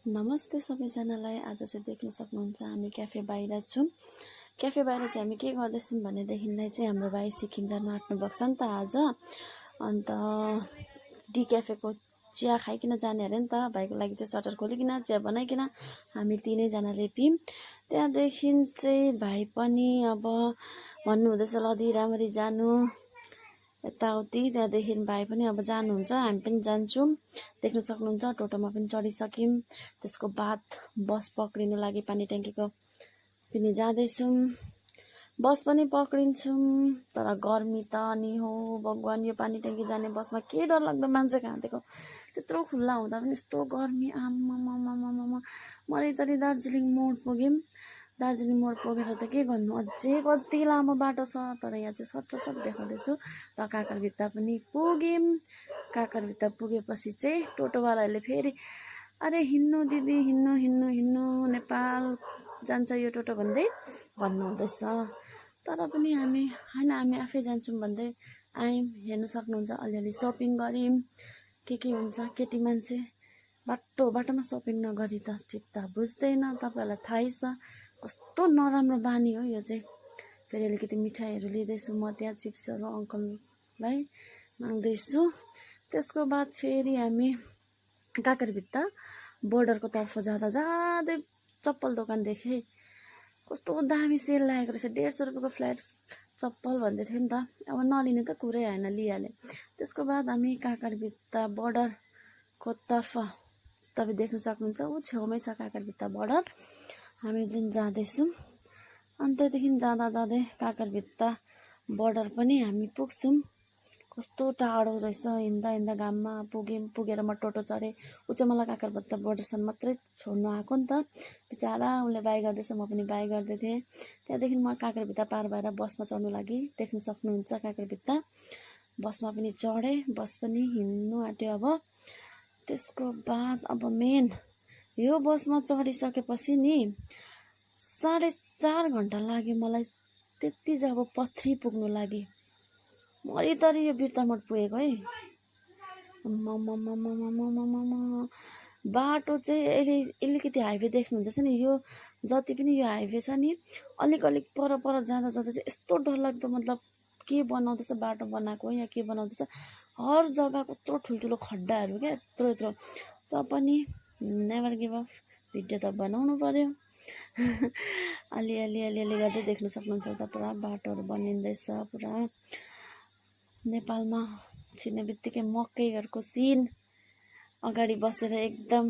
नमस्ते सबैजनालाई। आज चाहिँ देख्न सक्नुहुन्छ हामी क्याफे बाहिर छौँ। क्याफे बाहिर चाहिँ हामी के गर्दैछौँ भनेदेखिलाई चाहिँ हाम्रो भाइ सिक्किम जानु आँट्नु भएको छ नि त आज। अन्त डी क्याफेको चिया खाइकन जाने अरे नि त। भाइको लागि चाहिँ सटर खोलिकन चिया बनाइकन हामी तीनैजनाले पियौँ। त्यहाँदेखि चाहिँ भाइ पनि अब भन्नुहुँदैछ लदी राम्ररी जानु यताउति। त्यहाँदेखि भाइ पनि अब जानुहुन्छ, हामी पनि जान्छौँ। देख्न सक्नुहुन्छ टोटोमा पनि चढिसक्यौँ। त्यसको बाद बस पक्रिनु लागि पानी ट्याङ्कीको पनि जाँदैछौँ। बस पनि पक्रिन्छौँ तर गर्मी त अनि हो भगवान्। यो पानी ट्याङ्की जाने बसमा के डरलाग्दो मान्छे खाँदेको, त्यत्रो खुल्ला हुँदा पनि यस्तो गर्मी। आम्मामामामामा मरितरी दार्जिलिङ मोड पुग्यौँ। दार्जिलिङ मोड पुगेर त के गर्नु, अझै कति लामो बाटो छ। तर यहाँ चाहिँ सटसट देखाउँदैछु र काकरभित्ता पनि पुग्यौँ। काकरभित्ता पुगेपछि चाहिँ टोटोवालाहरूले फेरि अरे हिँड्नु दिदी हिँड्नु हिँड्नु हिँड्नु नेपाल जान्छ यो टोटो भन्दै भन्नुहुँदैछ। तर पनि हामी होइन, हामी आफै जान्छौँ भन्दै आयौँ। हेर्नु सक्नुहुन्छ अलिअलि सपिङ गऱ्यौँ। के हुन्छ केटी मान्छे बाटोमा सपिङ नगरी त चित्त बुझ्दैन। तपाईँहरूलाई थाहै छ कस्तो नराम्रो बानी हो यो चाहिँ। फेरि अलिकति मिठाईहरू लिँदैछु म, त्यहाँ चिप्सहरू अङ्कललाई माग्दैछु। त्यसको बाद फेरि हामी काकरभित्ता बोर्डरको तर्फ जाँदै चप्पल दोकान देखेँ। कस्तो दामी सेल लागेको रहेछ, 150 रुपियाँको फ्ल्याट चप्पल भन्दै थियो नि त। अब नलिने त कुरै होइन, लिइहालेँ। त्यसको बाद हामी काकरभित्ता बोर्डरको तर्फ तपाईँ देख्न सक्नुहुन्छ ऊ छेउमै छ काकरभित्ता बोर्डर। हामी जुन जाँदैछौँ अनि त्यहाँदेखि जाँदै काकरभित्ता बोर्डर पनि हामी पुग्छौँ। कस्तो टाढो रहेछ, हिँड्दा घाममा पुगेर म टोटो चढेँ। ऊ चाहिँ मलाई काकरभित्ता बोर्डरसम्म मात्रै छोड्नु आएको नि त। बिचरा उसले बाई गर्दैछ, म पनि बाई गर्दै थिएँ। त्यहाँदेखि म काकरभित्ता पार भएर बसमा चढ्नु लागि देख्न सक्नुहुन्छ काकरभित्ता बसमा पनि चढेँ। बस पनि हिँड्नु आँट्यो अब। त्यसको बाद अब मेन यो बसमा चढिसकेपछि नि 4.5 घन्टा लाग्यो मलाई त्यति चाहिँ अब पथरी पुग्नु लागि। मरितरी यो बिर्तामोड पुगेको है। बाटो चाहिँ अहिले अलिकति हाइवे देख्नुहुँदैछ नि, यो जति पनि यो हाइवे छ नि अलिक पर जाँदा चाहिँ यस्तो डरलाग्दो, मतलब के बनाउँदैछ, बाटो बनाएको हो या के बनाउँदैछ। हर जग्गा कत्रो ठुल्ठुलो खड्डाहरू क्या, यत्रो त पनि नेभर गिभ अप। भिडियो त बनाउनु पर्यो। अलि गर्दै देख्न सक्नुहुन्छ त पुरा बाटोहरू बनिँदैछ। पुरा नेपालमा छिर्ने बित्तिकै मकैहरूको सिन अगाडि बसेर एकदम